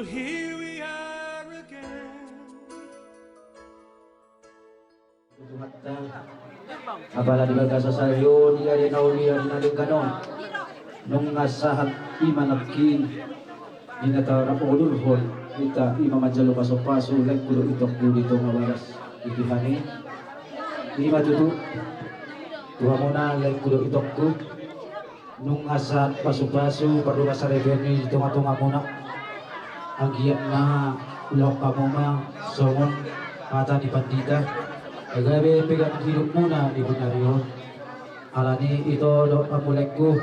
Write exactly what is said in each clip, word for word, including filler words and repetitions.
Here we are again. Tuhanta, apala di bagasan sahali on, di ari na uli, ari na denggan on, nunga sahat i ma nangkin di na tarap odurhon hita i ma manjalo pasupasu, laengku dohot itongku, di tonga bagas di Tuhan i. I ma tutu tu hamuna, laengku dohot itongku. Nunga sahat pasupasu pardongansaripeon i di tongatongamuna. Anggiat ma ulaon hamu ma songon hata ni pandita, gabe pegangan hidupmuna di bonari on. Alani i, ito dohot hamu, laengku,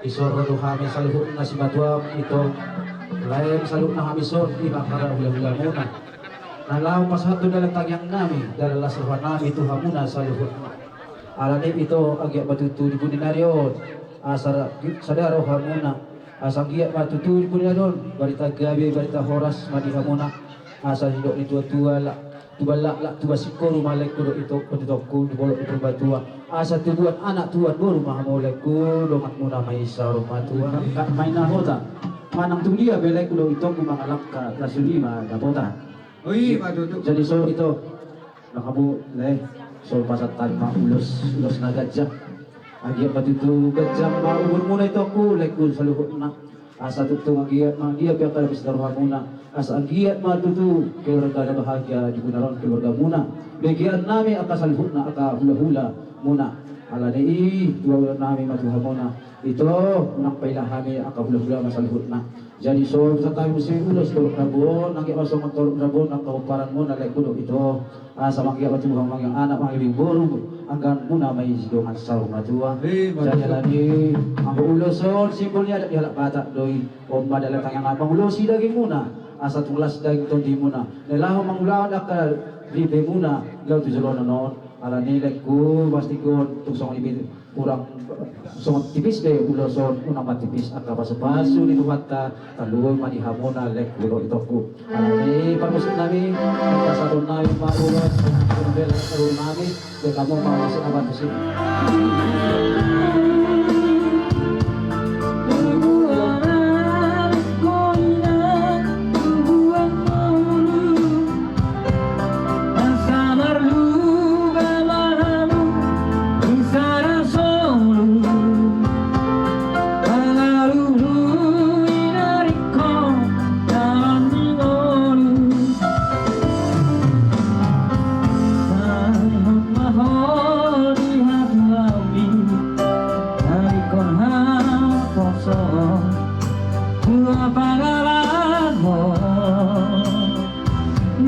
dison ro do hami saluhutna simatuam, ito, lae, saluhutna hami dison, i ma angka hulahulamuna na laho pasahathon dalan tangiangnami, dalan las rohanami tu hamuna saluhutna. Alani i, ito, anggiat ma tutu di pudi ni ari on, asa ra-, sada rohamuna, asa anggiat ma tutu di pudi ni ari on barita gabe, barita horas ma di hamuna. Asa didok ni tuatua, lak tubu laklak, tubu singkoru ma, laengku dohot itongku, di bolok ni Purbatua, asa tubuan anak tubuan boru ma hamu, laengku, donganmuna ma i saur matua. Angkat ma i na hota, manang tu dia pe, laengku dohot itongku, mangalangka na suli ma dapotan. Oi, ma tutu. Jadi so ito, na hamu, lae, so pasahat hami ma ulos, ulos na ganjang. Anggiat ma tutu ganjang ma umurmuna, itongku, laengku, saluhutna. Asa tutu anggiat ma dia pe angka las ni rohamuna, asa anggiat ma tutu keluarga na bahagia di bonari on keluargamuna. Begeannami angka saluhutna angka hulahulamuna. Alani i, tuaonnami ma tu hamuna, ito, unang paila hami angka hulahulamuna saluhutna. Jadi so pasahat hami muse ulos torop rabu on, anggiat ma songon torop rabu on angka pomparanmuna, laengku dohot ito. Asa manggiat ma tubu, manggiat anak, manggiat boru, anggamuna ma i sidongan saur matua. Jadi alani i, anggo ulos on simbol ni adat di halak Batak do i. On ma dalan tangiang na mangulosi dagingmuna, asa tung las daging tondimuna na laho mangulahon angka ripemuna laho tu joloan on. Alani i, laengku, pasti on tung songon i pe, hurang songon tipis be ulos on, unang ma tipis angka pasupasu ni Tuhanta tarlumobi ma di hamuna, laengku dohot itongku. Alani i, parmusiknami, pasahatonnami ma ulos, ulos, ulos nami, di hamu ma musik, apa musik? Asa marluga ma hamu di sada solu, mangalului na ringkot dalan ni ngolu. Sahat ma ho di hatuaonmi, na ringkot haposo, tua pangalaho.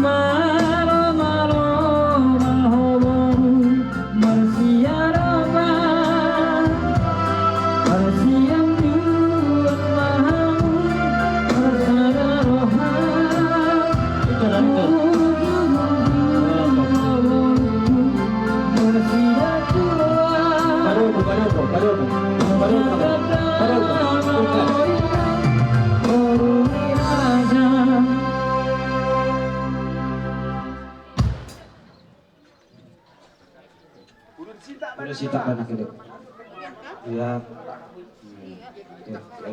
Malo, malo, malo, malo, marsiadopan, marsianduan ma hamu, marsada roha. Itu dah, itu. Marsidatua. Padomu, padomu, padomu. Padomu, padomu. Padomu. Udah sitak anak ini. Iya. Oke, oke.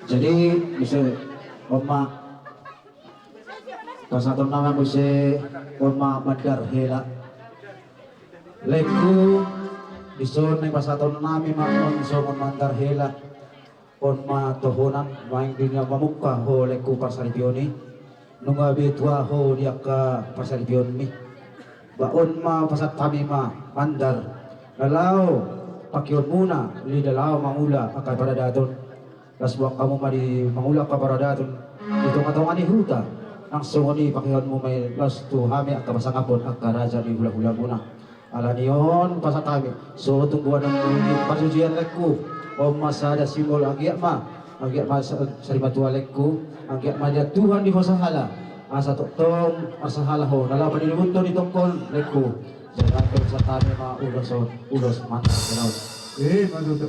Jadi, bisa, Oma, pasahatonnami muse, Oma, mandar hela. Laengku, dison naeng pasahatonnami ma on songon mandar hela. On ma tohonan, nuaeng di na mamungka ho, laengku, parsaripeon i. Nunga be tua ho di angka parsaripeonmi. Ba on ma pasahat hami ma mandar na laho pakeonmuna di na laho mangula angka paradaton. Las boan hamu ma di mangula angka paradaton di tongatonga ni huta. Nang songon i pakeonmu ma i laos tu hami angka pasangaphon angka raja ni hulahulamuna. Alani on pasahat hami, so tung boanon ni parsujian, laengku. On ma sada simbol, anggiat ma, anggiat ma sa-, sarimatua, laengku. Anggiat ma dian Tuhan di ho sahala, asa tongtong marsahala ho na laho panilumuthon di tongkol, laengku. Jadi pasahat hami ma ulos on, ulos mandar hela on. Eh, ma tutu.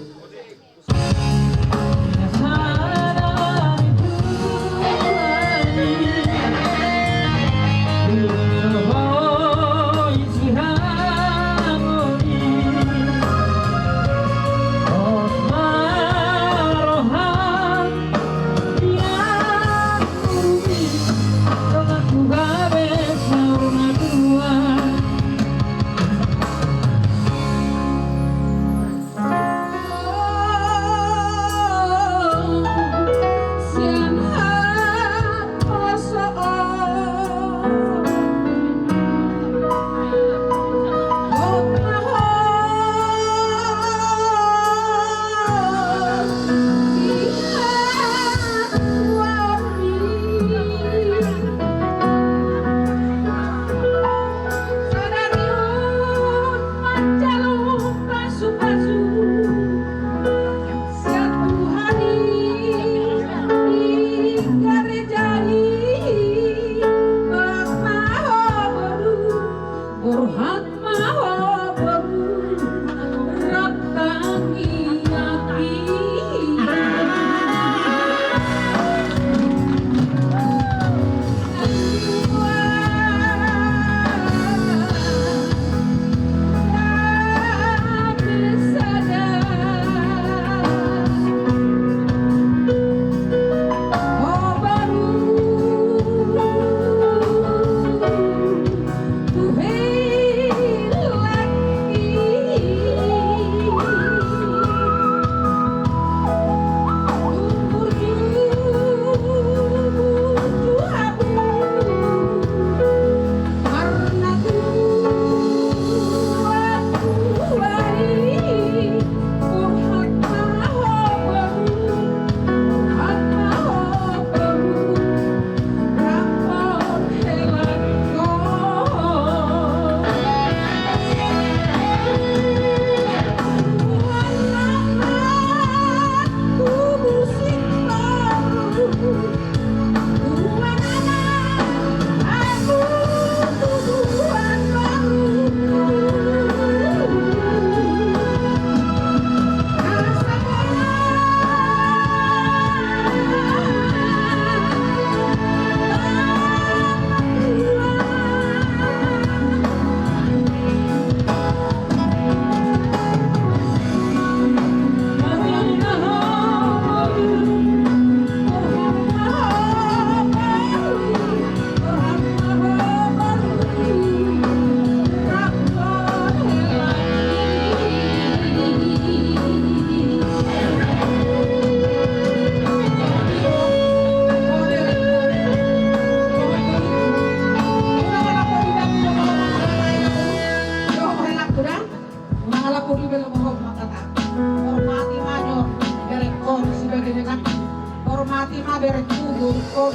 Berkubur kau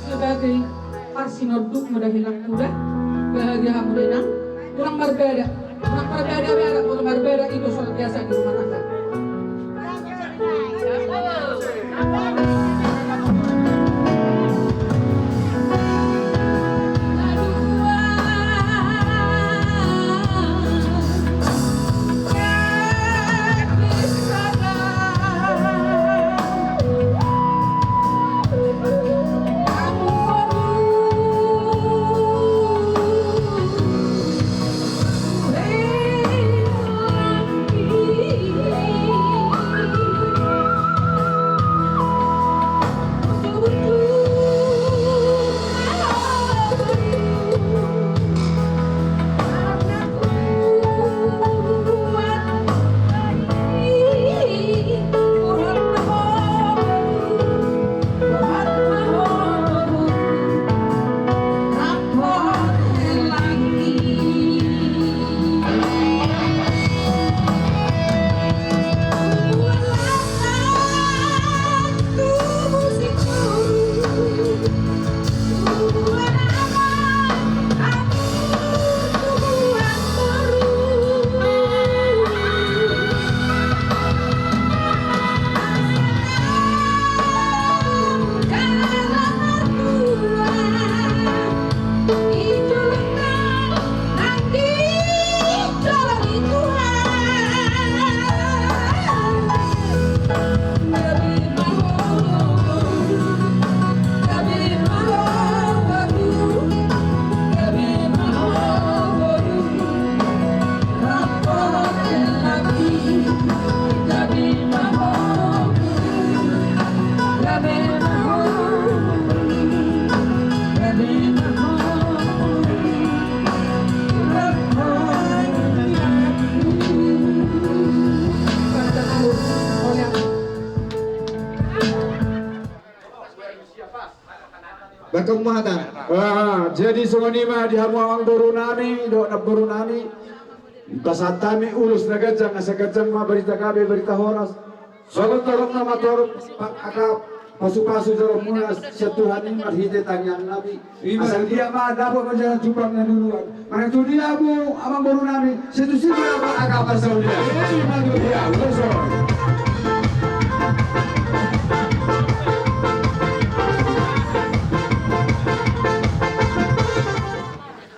sebagai parsinonduk muda hilang muda. Bahagia hamu denang. Ulang marbada. Ulang marbada, ulang marbada itu soal biasa di rumah tangga. Bakamata. Ah, jadi songon i ma di hamu amangboru nami dohot namboru nami. Pasahat hami ulos na ganjang, asa ganjang ma barita gabe, barita horas. Songon torop na matorop angka pasupasu jolomuna sian Tuhan i marhite tangiang nami. Asa dia ma dapot manjaha jumpang na luluan. Manang tu dia hamu amangboru nami, sai tusi ma angka parsaulian. Ima tutu, ya, ulos.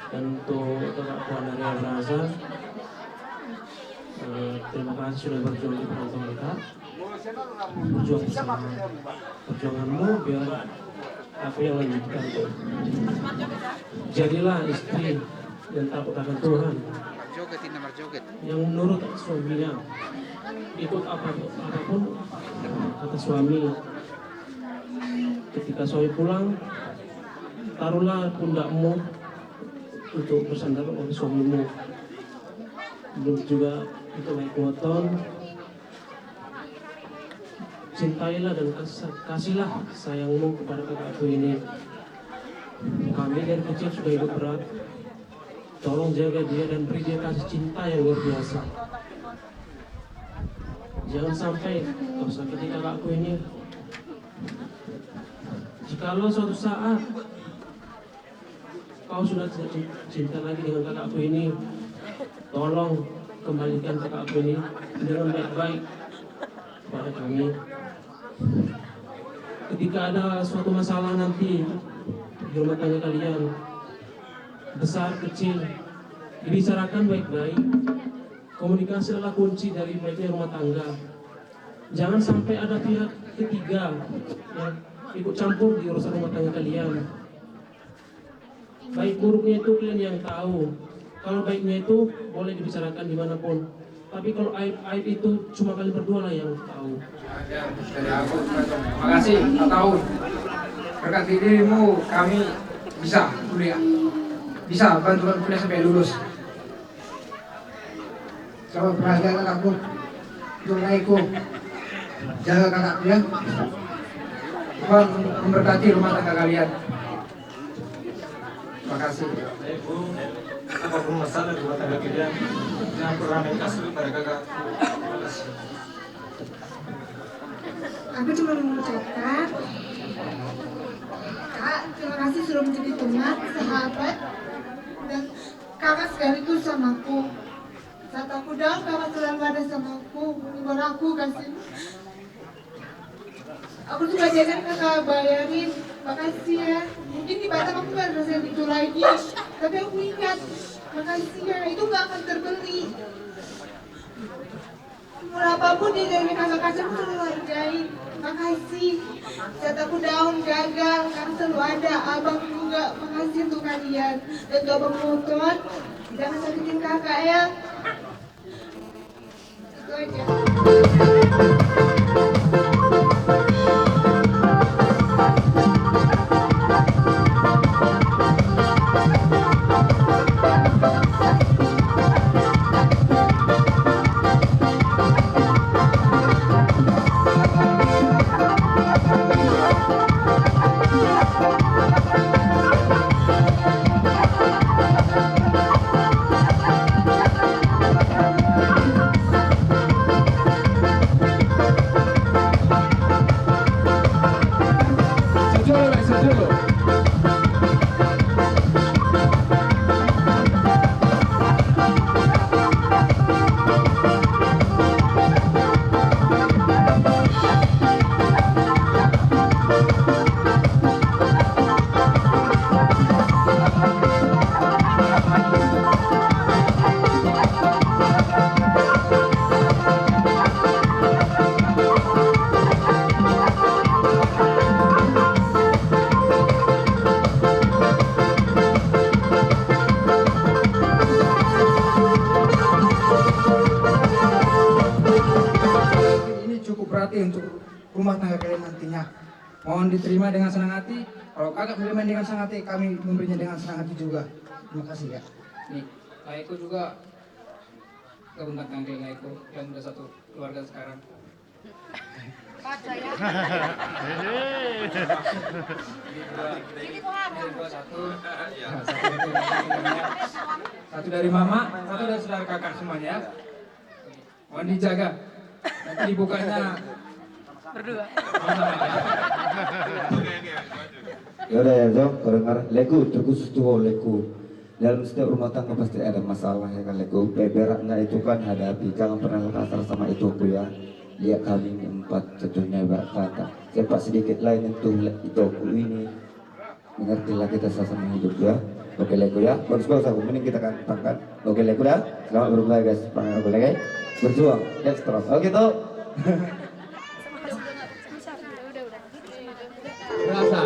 Dan untuk Bapak Puan dari Abrasa, eh, terima kasih sudah berjuang di perantauan kita. Berjuang bersama. Perjuanganmu biar aku yang lanjutkan. Jadilah istri yang takut akan Tuhan, yang nurut suaminya, ikut apa, apapun kata suami. Ketika suami pulang, taruhlah pundakmu untuk bersandar oleh suamimu. Belum juga untuk naik motor. Cintailah dan kas-, kasihlah sayangmu kepada kakakku ini. Kami dari kecil sudah hidup berat. Tolong jaga dia dan beri dia kasih cinta yang luar biasa. Jangan sampai kau sakiti kakakku ini. Jikalau suatu saat kau sudah tidak cin-, cinta lagi dengan kakakku ini, tolong kembalikan kakakku ini dengan baik-baik kepada kami. Ketika ada suatu masalah nanti di rumah tangga kalian, besar, kecil, dibicarakan baik-baik. Komunikasi adalah kunci dari baiknya rumah tangga. Jangan sampai ada pihak ketiga yang ikut campur di urusan rumah tangga kalian. Baik buruknya itu kalian yang tahu. Kalau baiknya itu boleh dibicarakan dimanapun. Tapi kalau aib-aib itu cuma kalian berdua lah yang tahu. Makasih, empat tahun. Berkat dirimu kami bisa kuliah. Bisa bantu kuliah sampai lulus. Selamat berhasil kakakku. Doaku. Jaga kakakku ya. Tuhan memberkati rumah tangga kalian. Makasih. Apapun masalah rumah tangga kalian, jangan pernah main kasar pada kakak. Aku cuma mengucapkan Sudah menjadi teman, sahabat, dan kakak sekaligus sama aku. Saat aku down, kakak selalu ada sama aku, menghibur aku, kasih. Aku suka jajan, kakak bayarin. Makasih ya. Mungkin di Batam aku nggak ngerasain itu lagi, tapi aku ingat. Makasih ya, itu nggak akan terbeli. Murah apapun dia dari kakak, kasih, aku selalu hargain. Makasih. Saat aku down, gagal, kakak selalu ada. Abang juga, makasih untuk kalian. Dan untuk abang motor, jangan sakitin kakak ya. Itu aja. Ini cukup berarti untuk rumah tangga kalian nantinya. Mohon diterima dengan senang hati. Kalau kagak menerima dengan senang hati, kami memberinya dengan senang hati juga. Terima kasih ya. Nih, Pak Eko juga gabung dengan Kang Eko, yang udah satu keluarga sekarang. Baca ya. Ini dua, ini dua, satu. Satu dari mama, satu dari saudara kakak semuanya. Mohon dijaga. Nanti dibukanya berdua. Ya udah ya, Jok, kau dengar. Leko, terkhusus tuh, Leko. Dalam setiap rumah tangga pasti ada masalah, ya kan, Leko? Beberatnya itu kan hadapi. Jangan pernah kasar sama itoku, ya. Lihat kami empat, contohnya, ibarat kata. Cepat sedikit lain itu, itoku ini. Mengertilah kita sama-sama hidup, ya. Oke, Leko, ya. Bagus-bagus aku. Mending kita kan, kan. Oke, Leko, ya. Selamat berkembang, guys. Semangat, oke, Leko. Berjuang. Let's terus. Oke, tuh. Rasa.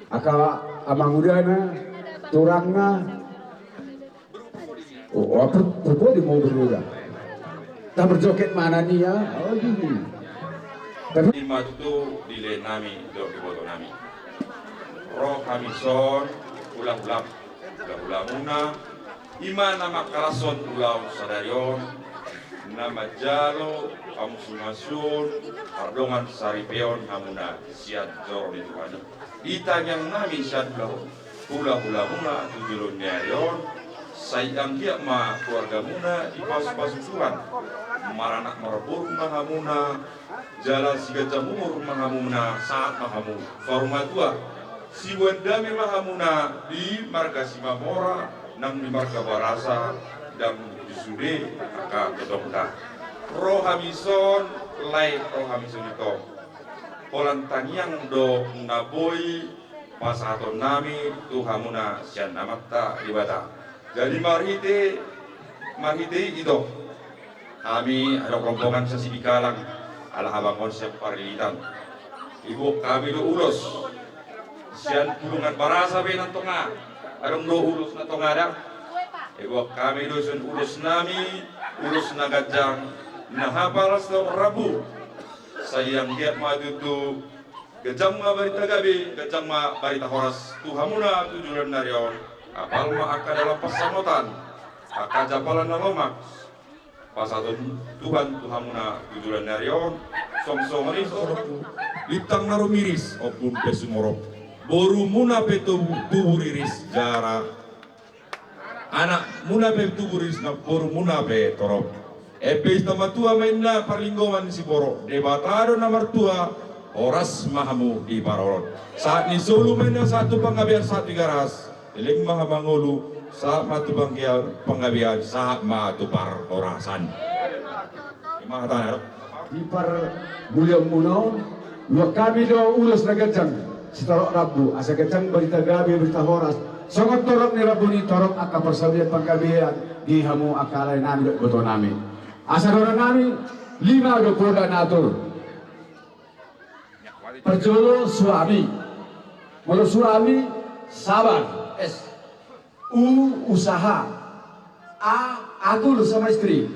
Angka amangudana, turangna. Oh, oh, per-, perpodi mau bermuda. Tak berjoget mana nih ya? Oh, gini. Tapi ima tutu dilehon nami, dohot iboto nami. Ro hami son, hula-hula, hula-hulamuna, ima na mangkalashon ulaon sadari on, na manjalo hamusu-masuon, mardongan saripeon hamuna sian joro ni Tuhan i. Di tangiang nami sian hula-, hula-hulamuna tu joloan ni ari on, sai anggiat ma keluargamuna dipasu-pasu Tuhan. Maranak marboru ma hamuna, jala siganjang umur ma hamuna, sahat ma hamu saur matua. Siboan dame ma hamuna di marga Simamora, nang di marga Barasa, nang di sude angka tongtongta. Ro hami son, lae ro hami son ito. Holan tangiang do na boi pasahaton nami tu hamuna sian Amanta Debata. Jadi marhite, marhite i ito, hami adong rombongan sasibikalang, ala abang on sian Parilitan. Diboan hami do ulos sian Bulungan Barasa pe nang tonga. Adong do ulos na tonga da. Diboan hami do sian ulos nami, ulos na ganjang, na hapal sahat rambu. Sai anggiat ma tutu ganjang ma barita gabe, ganjang ma barita horas tu hamuna tu joloan ni ari on. Apal ma angka dalan pansamotan, angka jampalan na lomak. Pasahaton Tuhan tu hamuna tu joloan ni ari on. Song songon i, lintang na rumiris, ombun pe sumorop. Borumuna pe tubu, tubu riris, jala anakmuna pe tubu riris, nang borumuna pe torop. Epis na matua ma inna parlinggoman ni siborok. Debata do na martua, Horas ma hamu di parorot. Sahat ni solu ma inna sahat tu panggabean sahat tu Tigaras. Leleng ma hamu mangolu sahat ma tu panggabean sahat ma tu parhorasan. Ima hatana. Di parmuliaonmuna on, ihuthon hami do ulos na ganjang sitorop rambu asa ganjang barita gabe barita horas. Songon torop ni rambu ni torop angka parsaulian panggabean di hamu angka lae nami dohot iboto nami. Asa dohonon nami lima do poda na atur. Parjolo suami. Molo suami, sabar. S. U, usaha. A, akur sama istri.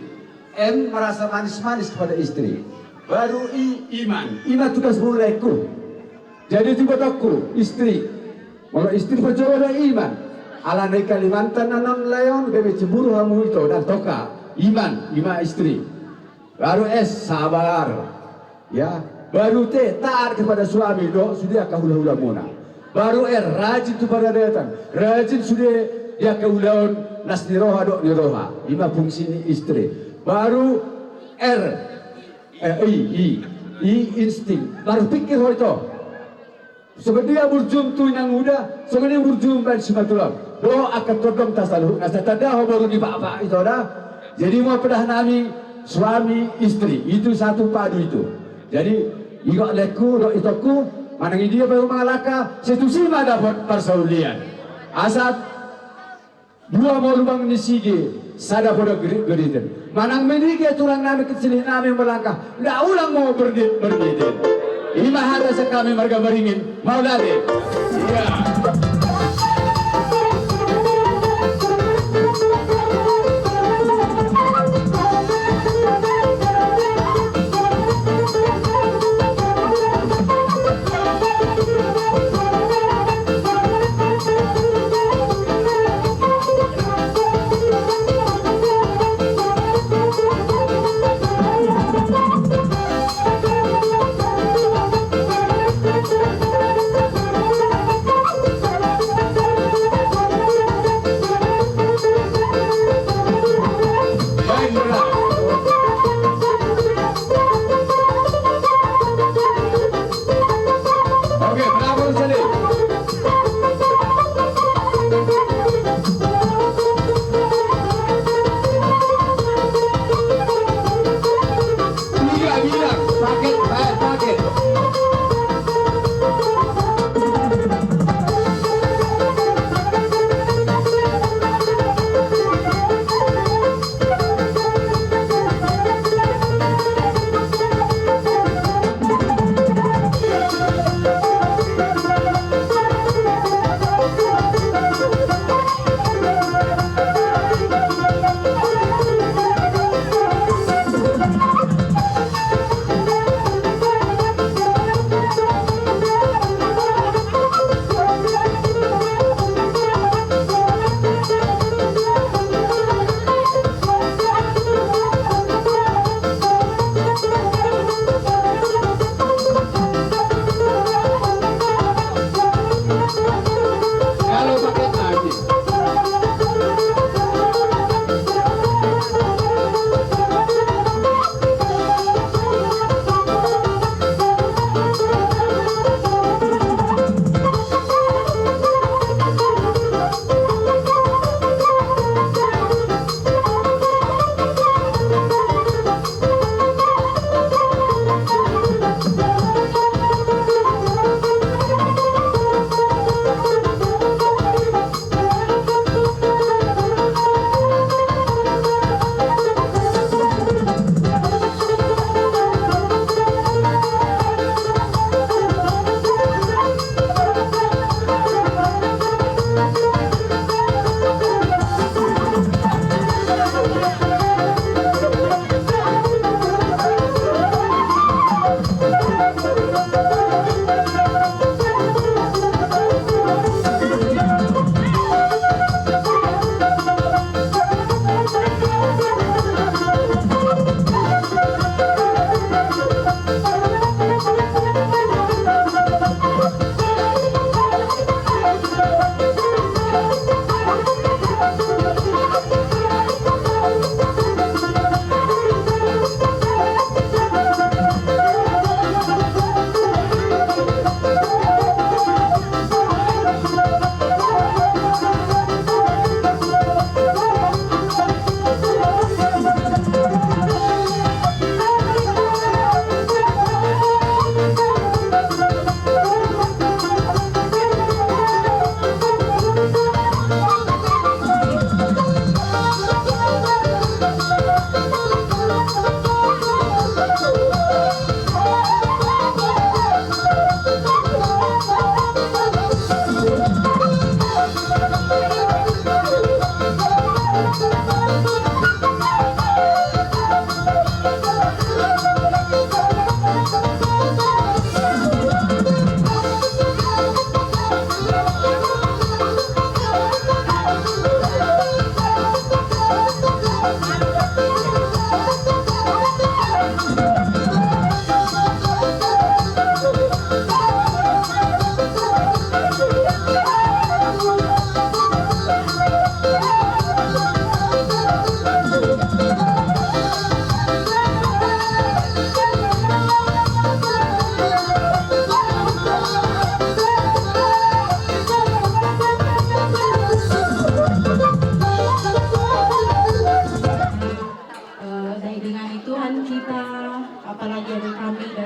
M, merasa manis-manis kepada istri. Baru I, iman. Iman tugas mulai ku. Jadi tu ibotongku, istri. Molo istri parjolo do iman. Alana i Kalimantan na non lae on gabe cemburu hamu ito dan toka. Iman, ima istri. Baru S, sabar. Ya, baru T, taat kepada suami dohot sude angka hulahulamuna. Baru R, rajin tu paradaton, rajin sude di angka ulaon las ni roha dohot ni roha. Ima fungsi ni istri. Baru R, eh, I, I, I, insting. Baru pikir ho ito. Songon dia burjum tu inanguda, songon dia burjum baen simatulang. Dohot angka tondongta saluhutna, asa tanda ho boru ni pakpak ito da. Jadi ima poda nami suami istri, itu satu padu itu. Jadi igot laengku dohot itongku, manang di dia pe mangalangka, sai tusi ma dapot parsaulian. Asa dua ma lubang ni sige, sada poda geritik-geritik. Manang medige tulang nami, kecil nami melangkah, nda ulang mau berdit-berditin. Ima hata sian hami marga Beringin, mauliate. Iya. Oke, bravo, Sali. Iya, iya, pakai, pakai, pakai.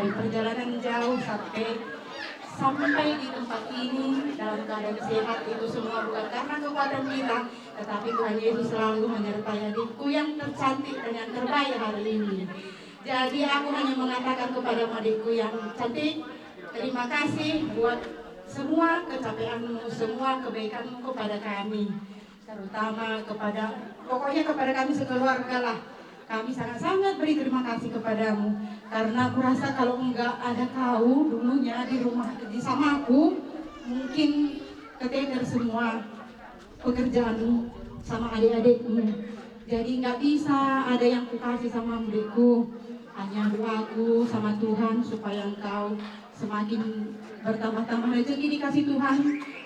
Perjalanan jauh sampai, sampai di tempat ini dalam keadaan sehat itu semua bukan karena kekuatan kita, tetapi Tuhan Yesus selalu menyertai adikku yang tercantik dan yang terbaik hari ini. Jadi aku hanya mengatakan kepadamu adikku yang cantik, terima kasih buat semua kecapeanmu, semua kebaikanmu kepada kami. Terutama kepada, pokoknya kepada kami sekeluarga lah. Kami sangat-sangat beri terima kasih kepadamu. Karena aku rasa kalau enggak ada kau dulunya di rumah, di sama aku, mungkin keteter semua pekerjaanmu sama adik-adikmu. Jadi nggak bisa ada yang kukasih sama adikku. Hanya doaku sama Tuhan supaya engkau semakin bertambah-tambah rezeki dikasih Tuhan,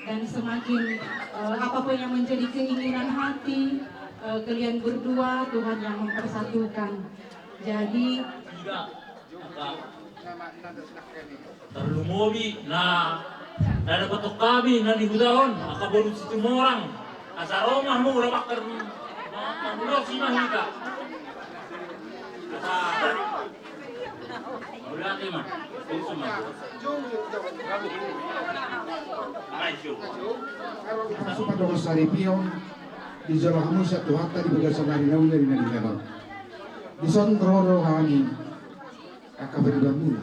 dan semakin, eh, apapun yang menjadi keinginan hati, eh, kalian berdua, Tuhan yang mempersatukan. Jadi, tarlumobi na, na dapothon hami na nihutahon angka boru Situmorang. Asa ro ma hamu, ro ma hamu, mauliate ma. Asa mauliate ma. Usu ma. Pasupasu pardongansaripeon, dijalo hamu sian Tuhanta di bagasan ari na uli, ari na denggan on. Dison ro do hami angka paribanmuna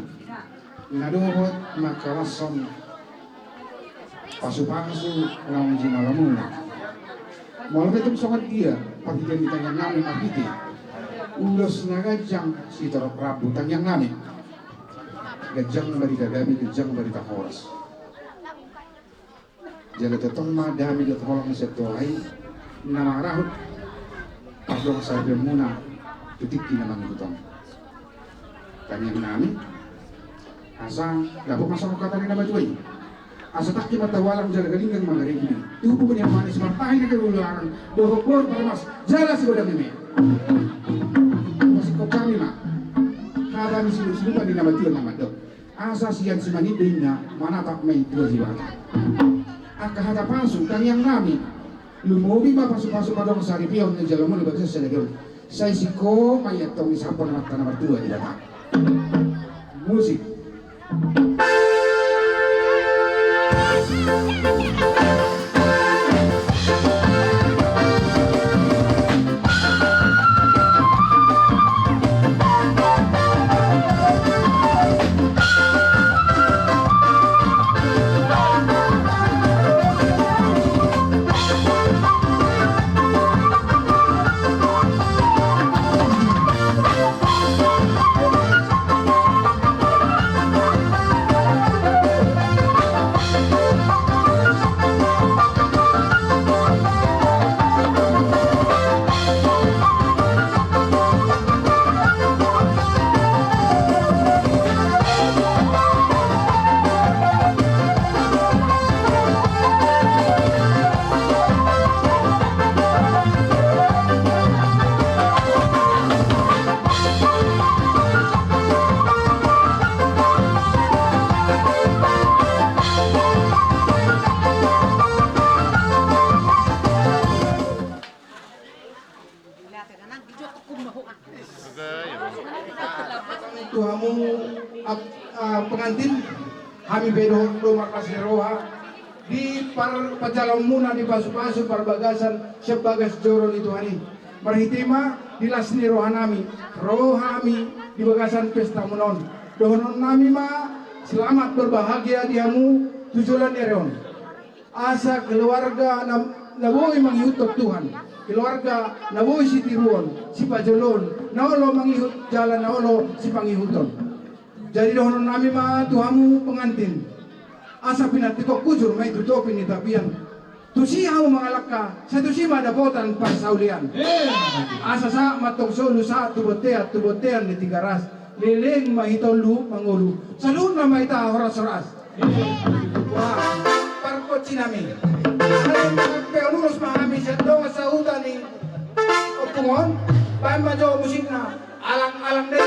na dohot mangkalashon pasupasu naung jinalamuna. Molo pe tung songon dia parhitean ni tangiang nami marhite ulos na ganjang sitorop rambu tangiang nami, ganjang barita dame, ganjang barita horas. Jala tongtong ma dame dohot holong ni sian Tuhan i na mangarahut pardongansaripeonmuna tu tingki na mangihut on. Tangiang nami, asa dapot ma songon hata ni na matua i: Asa tangki ma tawalang jala galinggang ma garebi. Tubu ma ni manis, martahi na gabe ulalang, dohot boru parmas jala sigodang eme. Pasingkop hami ma hata ni sinup-sinupan ni na matua na mandok: Asa sian simanit do inna, manatap ma i tua Debata. Angka hata pasu tangiang nami, lumobi ma pasupasu pardongansaripeon na jalomu di bagasan sadari on. Sai singkop ma i antong di sampang ni Amanta na martua Debata. Musik. Tu hamu, ap-, ah, pengantin, hami pe dohot do marlas ni roha di par-, parjaloonmuna di pasupasu parbagasan sian bagas joro ni Tuhan i. Marhite ma di las ni roha nami, ro hami di bagasan pestamuna on. Dohonon nami ma selamat berbahagia di hamu tu joloan ni ari on. Asa keluarga na, na boi mangihuthon Tuhan, keluarga na boi sitiruon, sipajoloon, na olo mangihut jala na olo sipangihuton. Jadi dohonon nami ma tu hamu pengantin: Asa pinantikhon hujur ma i tu topi ni tapian. Tusi hamu mangalangka, sai tusi ma dapotan parsaulian. Asa sahat ma antong solu, sahat tu bontean, tu bontean ni Tigaras. Leleng ma hita on luhut mangolu, saluhutna ma hita horas-horas. Wah, pargonsi nami. Alai pe ulos ma hami sian dongan sahuta ni ompung on. Baen ma jo musikna, alang-alang dei.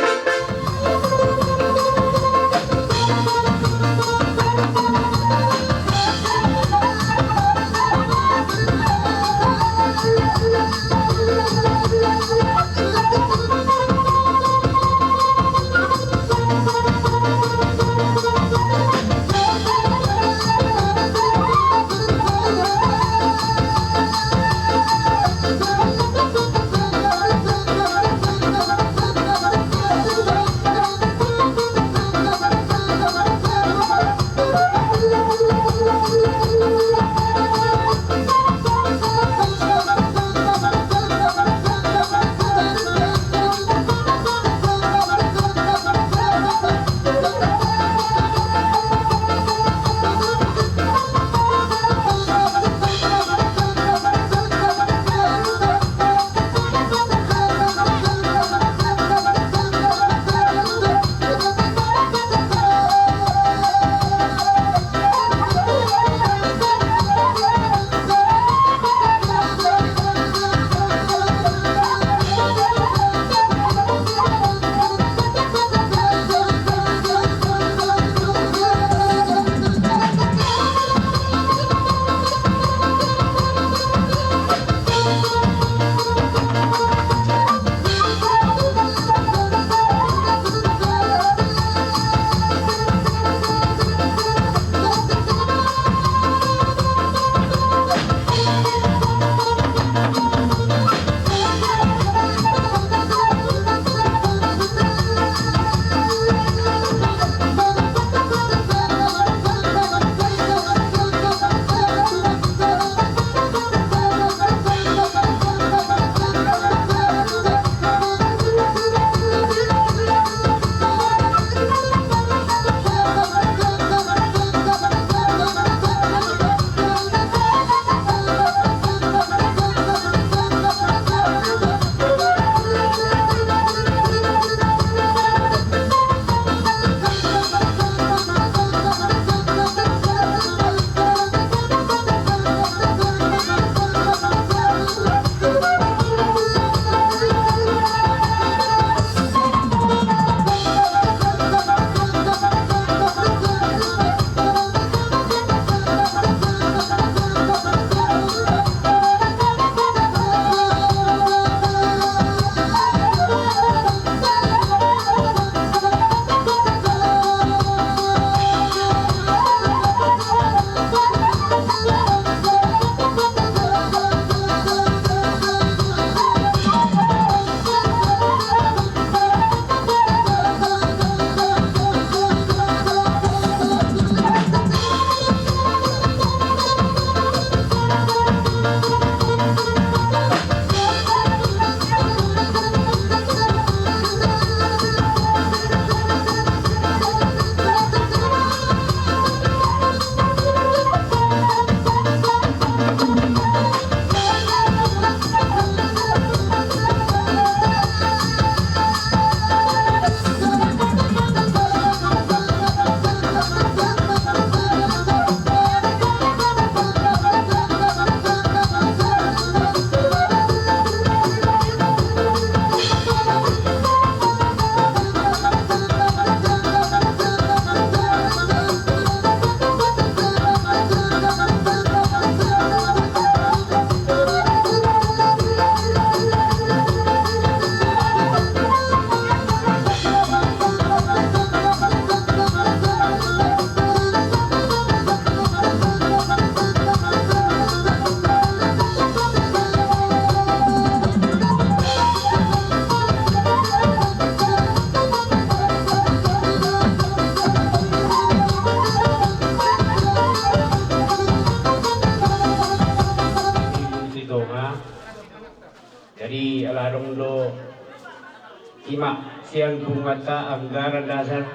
Ima sian punguanta anggaran dasar,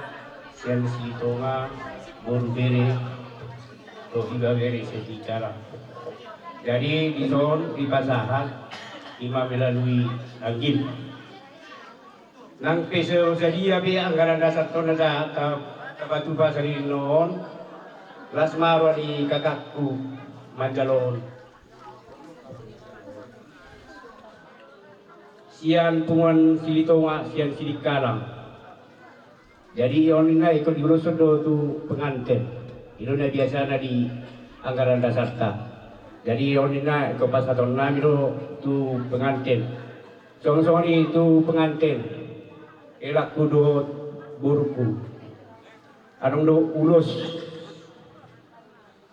sian Silitonga, boru bere, dohot ibebere Sianjingkalang. Jadi dison dipasahat ima melalui anggil. Nang pe so sadia be anggaran dasar on na ta, ta, tapatupa sadari on, las ma roha ni kakakku manjalo on. Sian punguan Silitonga, sian Sidikalang. Jadi on ninna ingkon diuloshon do tu penganten. I do na biasana di anggaran dasarta. Jadi on ninna ingkon pasahatonnami do tu penganten. Songon songon i tu penganten, helangku dohot borungku. Adong do ulos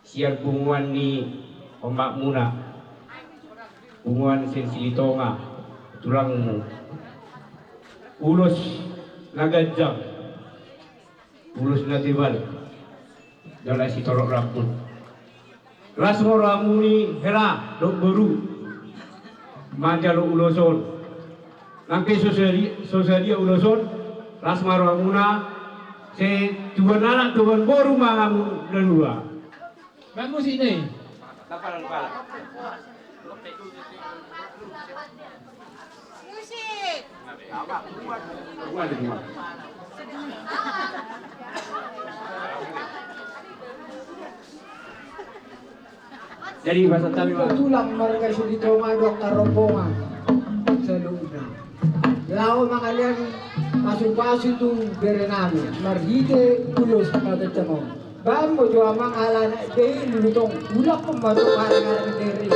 sian punguan ni omakmuna, punguan sian Silitonga, tulangmu. Ulos na ganjang, ulos na tebal, jala sitorop rambut. Las ma rohamu ni hela dohot boru manjalo ulos on. Nang pe so sadia, so sadia ulos on, las ma rohamuna, sai tubuan anak tubuan boru ma hamu na dua. Baen musik ni. Musik. Jadi pasahat hami ma. Tulang marga Silitonga dohot rombongan saluhutna. Laho mangalean pasupasu tu berenami marhite ulos na ganjang on. Baen ma jo amang alana be i lulutong, ulakkon ma jo harangan ni bere i.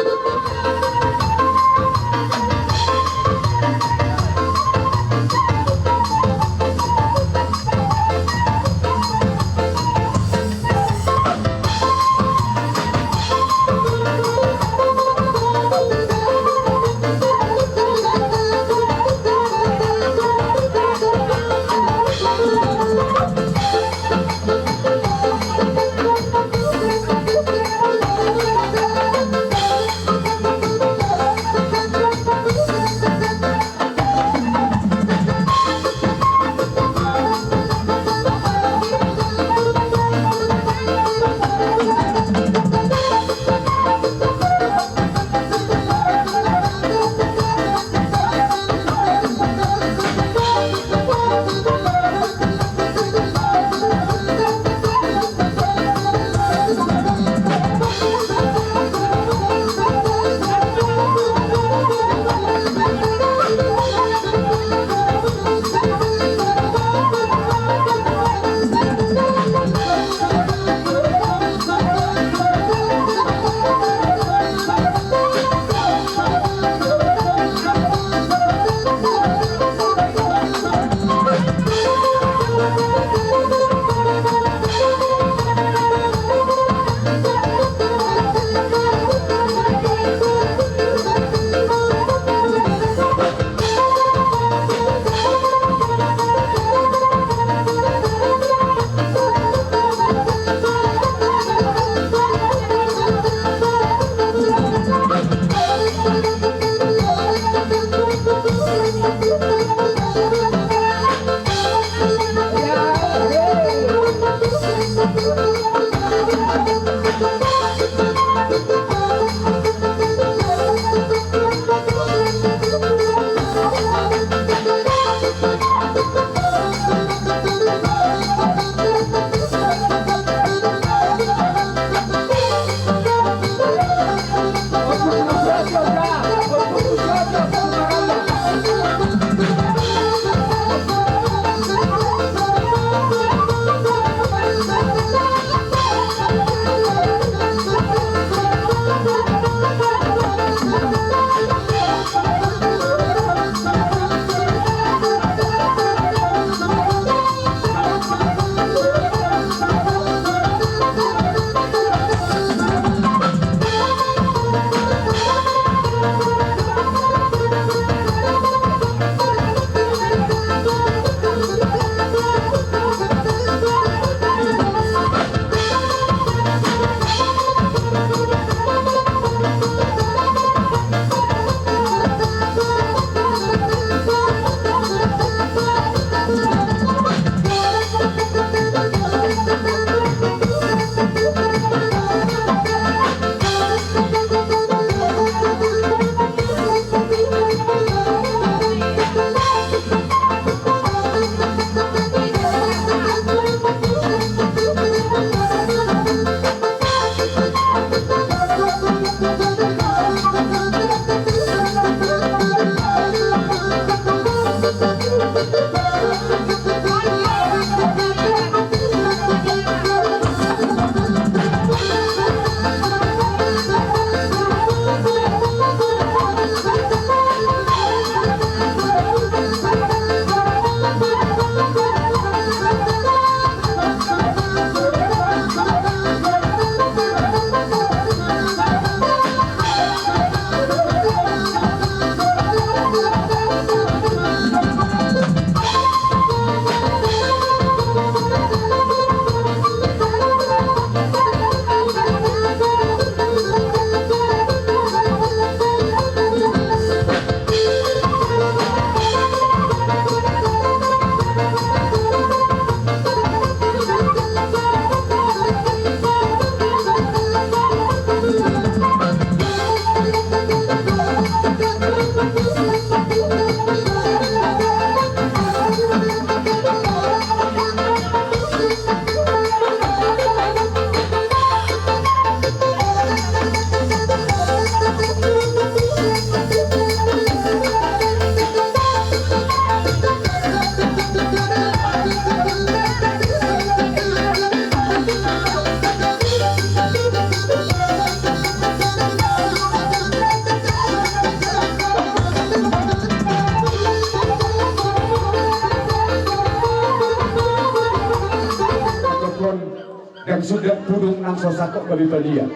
Dang suda pudung nang so sangkot gabe palia.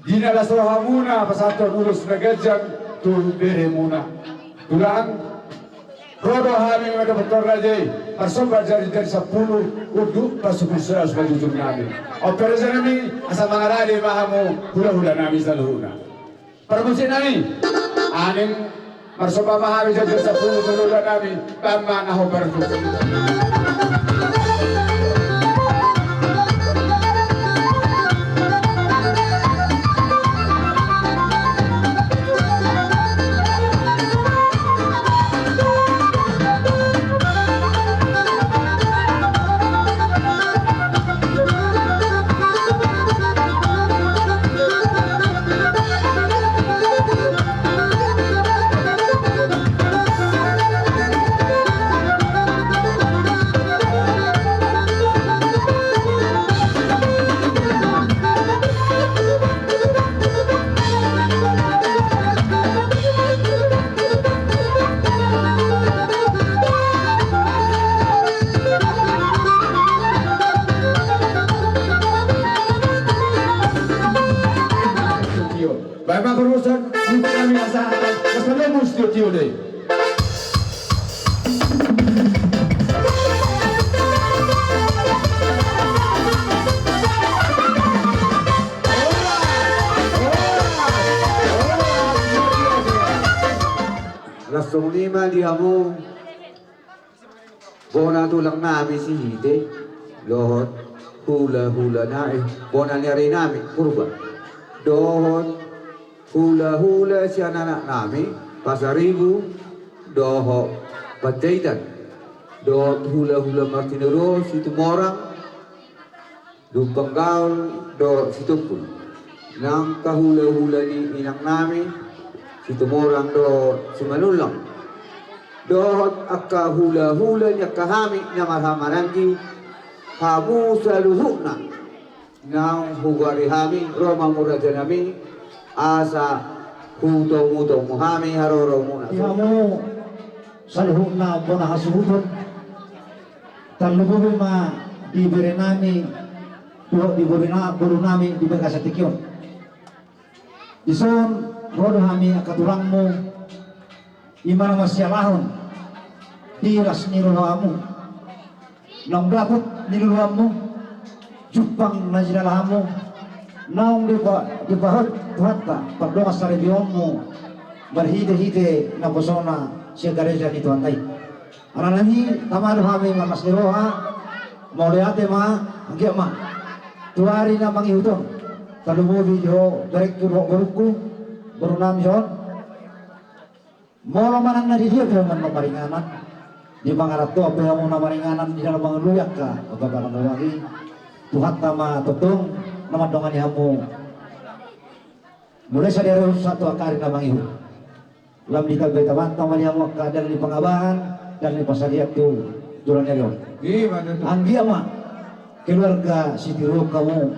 Di na las rohamuna pasahathon ulos na ganjang tu beremuna. Tulang, ro do hami mandapot raja i, marsomba jari-jari sampulu, unduk pasupul saus manjujung nami. On pe raja nami, asa mangarade ma hamu hula-hula nami saluhutna. Parmusik nami, aning marsomba ma hami jari-jari sampulu tu hula-hula nami, baen ma na hombar tu. Baen ma parmusik, hita nami asa, asa lemus tio-tio dei. Las songon i ma di hamu bona tulang nami Sihite, dohot hula-hula nai, bona ni ari nami Purba, dohot hula-hula sian anak nami Pasaribu, dohot Panjaitan, dohot hula-hula Martinuro, Situmorang, Lumban Gaol dohot Sitompul, nang angka hula-hula ni inang nami Situmorang dohot Simanullang, dohot angka hula-hula ni angka hami na marhahamaranggi, hamu saluhutna. Naung hugoari hami, ro ma hamu raja nami, asa hutomu-tomu hami haroromuna. Di hamu saluhutna bona hasuhuton. Tarlumobi ma di bere nami, dohot di boru na-, boru nami di bagasan tingki on. Dison ro do hami angka tulangmu, i ma na masialahon di las ni rohamu, naung dapot niluluanmu, jumpang na jinalahanmu, naung dipa-, dipahot Tuhanta pardongan saripeonmu marhite-hite naposona sian gareja ni Tuhanta i. Ala nai i, tama do hami marlas ni roha, mauliate ma, anggiat ma tu ari na mangihut on, tarlumobi di ho berengku dohot borungku, boru nami on. Molo manang na di dia pe hamu annon maringanan, di pangarantoan pe hamu na maringanan, di na mangoloi angka pambahenan na uli, Tuhanta ma tongtong na mandongani hamu. Mulai sian ari on sahat tu angka ari na mangihut. Lam ditambai Tuhanta ma di hamu angka dalan ni pangabahan, dalan ni pansarian tu joloan ni ari on. Ima tutu. Anggiat ma keluarga sitiruon hamu,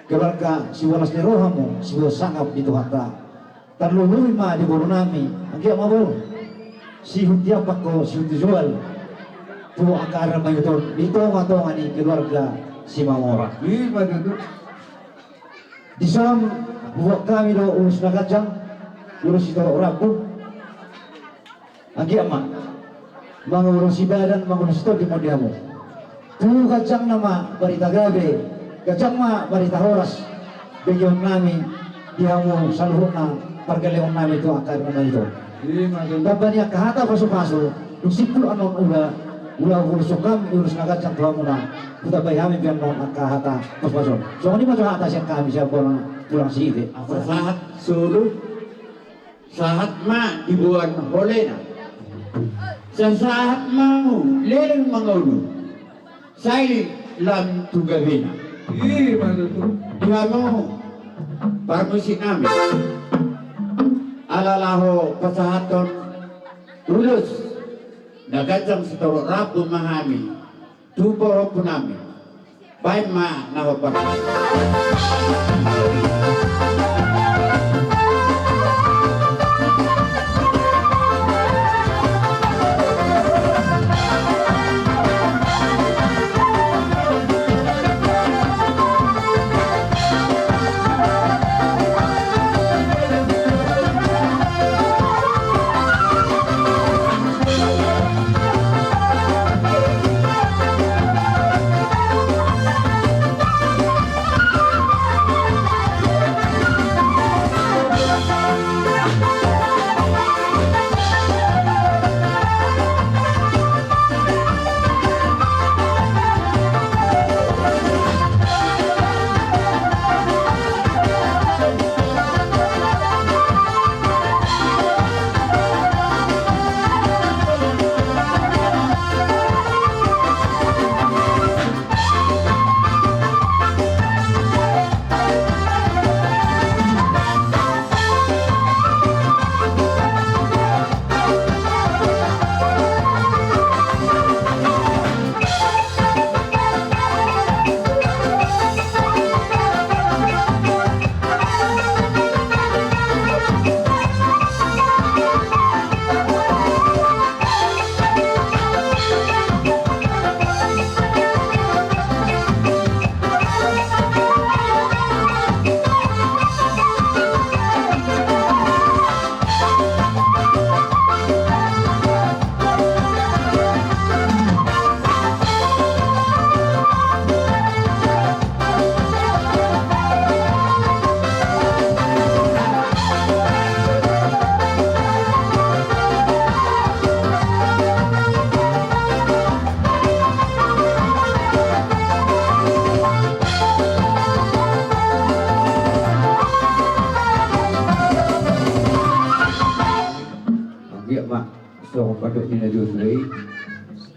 keluarga sibolas ni roha hamu, sibolas sangap di Tuhanta. Tarlumobi ma di boru nami, anggiat ma boru sihunti ampang, sihunti jual tu angka ari na mangihut on di tonga-tonga ni keluarga Simamora. Ima tutu. Dison hubuat hami do ulos na ganjang, ulos sitorop rambu. Anggiat ma mangulosi badan, mangulosi tondi ma di hamu. Tu ganjangna ma barita gabe, ganjang ma barita horas, begeon nami di hamu saluhutna, pargaleon nami tu angka ari na mangihut on. Ima tutu. Tamba ni angka hata pasu-pasu, dung simpul annon ula, ula huuloshon hami ulos na ganjang tu hamuna, hutambai hami pe annon angka hata pasu-pasu on. Songon i ma tu hata sian hami sian bona tulang Sihite. Pasahat solu, sahat ma diboan holena, sasahat ma hamu leleng mangolu, sai lam tu gabena. Ima tutu. Di hamu parmusik nami, ala laho pasahathon ulos na ganjang sitorop rambu ma hami tu pahompu nami. Baen ma na hombar. Patok ni na jolo i.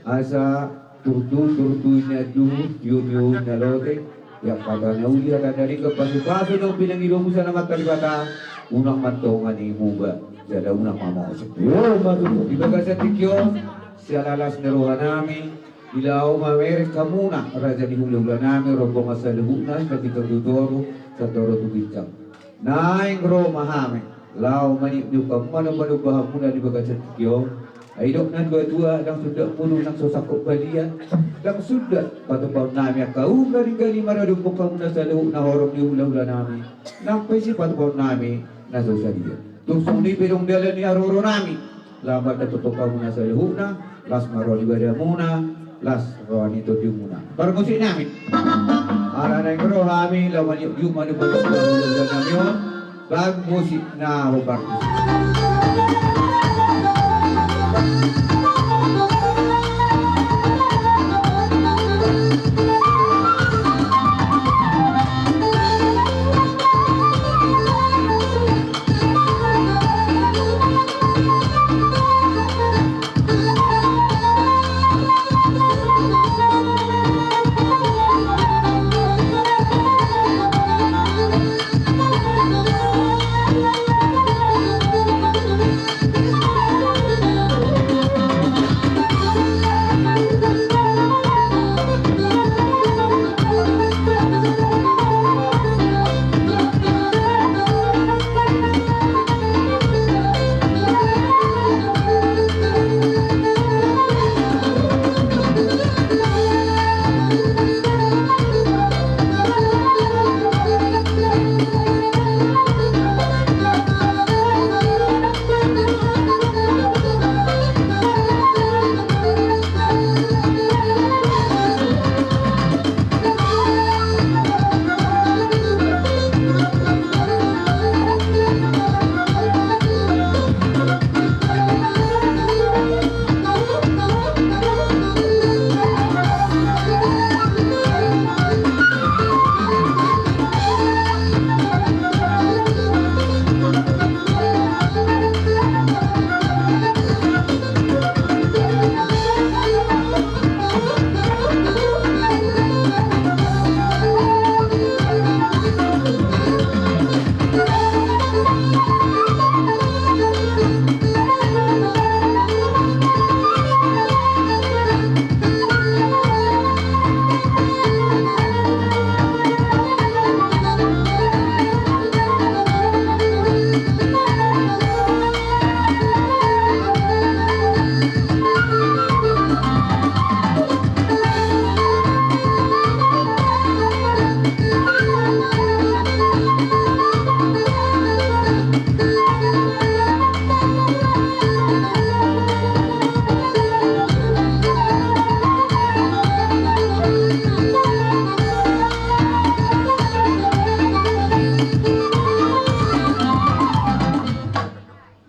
Asa turtu, turtu ni anduhur, tio, tio ni na lote. Ia hata na uli, hata na denggan, pasupasu naung pinangido muse Amanta Debata, unang ma antong i muba, jala unang ma maosek. Ia, ma tutu. Di bagasan tingki on, sian las ni roha nami, di laho mamereng hamuna, raja ni hulahula nami, rombongan saluhutna, sian ginjang tu toru, sian toru tu ginjang. Naeng ro ma hami, laho maniupniup hamu, manombanomba hamuna di bagasan tingki on. Ai didok natuatua, ndang sundat mudun nang so sangkot balian, ndang sundat patupaon nami angka umgaringgaring maradophon hamuna saluhutna horong ni hulahula nami, nang pe sipatupaon nami na so sadia. Tung songon i pe adong dalan ni haroro nami, laho mandapothon hamuna saluhutna, las ma roha ni badamuna, las roha ni tondimuna. Parmusik nami. Ala naeng ro hami laho maniupniup manombanomba hulahula nami on. Bang musik na hombar.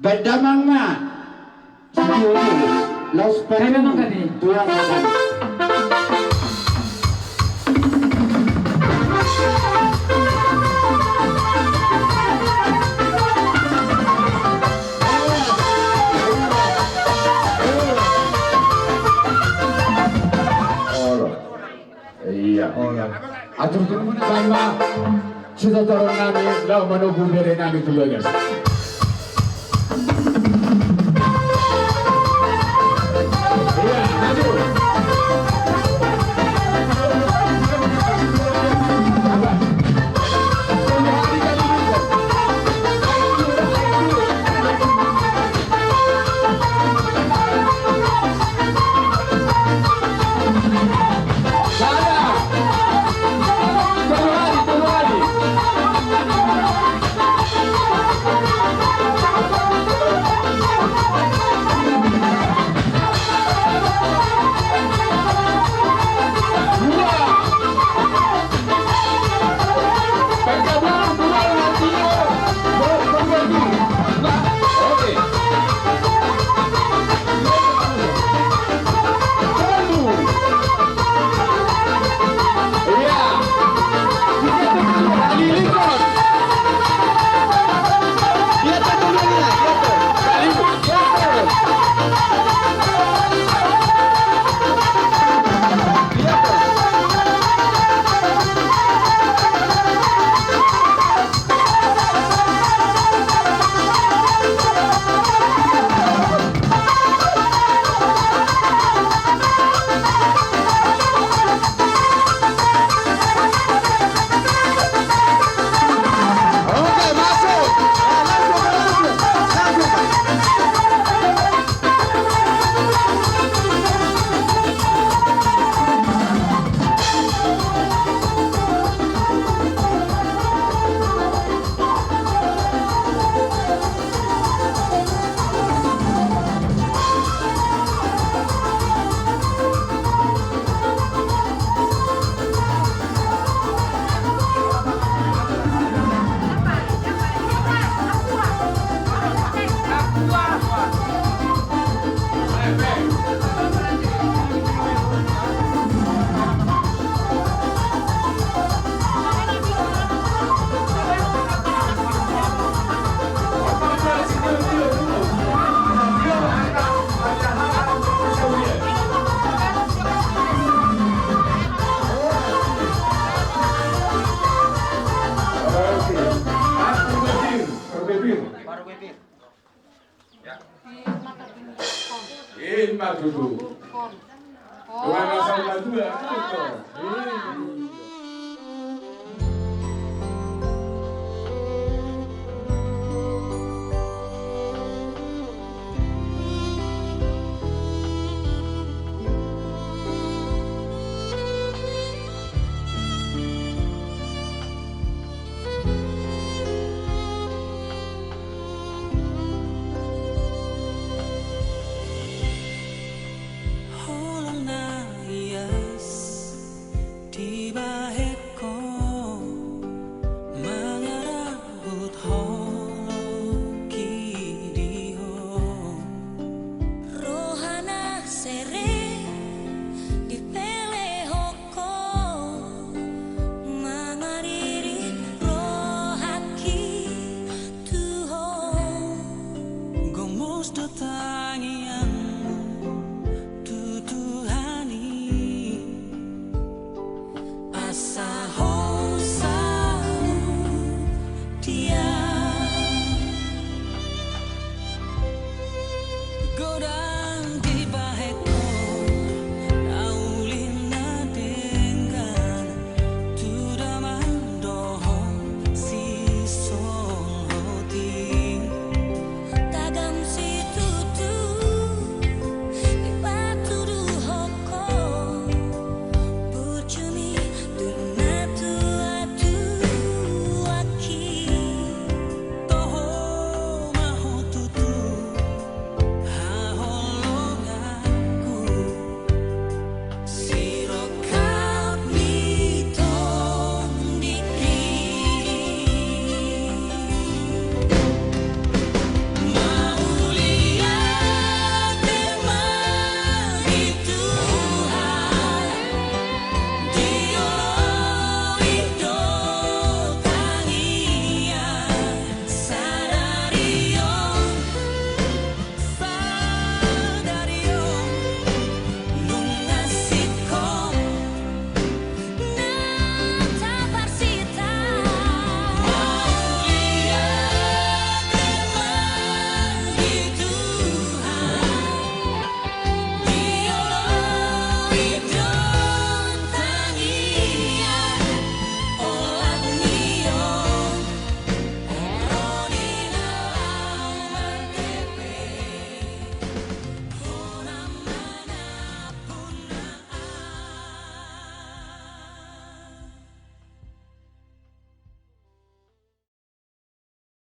Baen damang ma. Sitio tu laos. Baen damang, paringan tadi. Tuan. Olo. Ia. Olo. Atur tu baen ma. Sitadohon nami laho manogu bere nami tu bagas. Ia, maju. Ima tutu. Ora na salma tua. Holong na ias dibahen ho mangarahut holongki di ho. Roha na serep dipelehon ho mangariri rohangki tu ho. Gomos do tangiangmu tu Tuhan i. Asa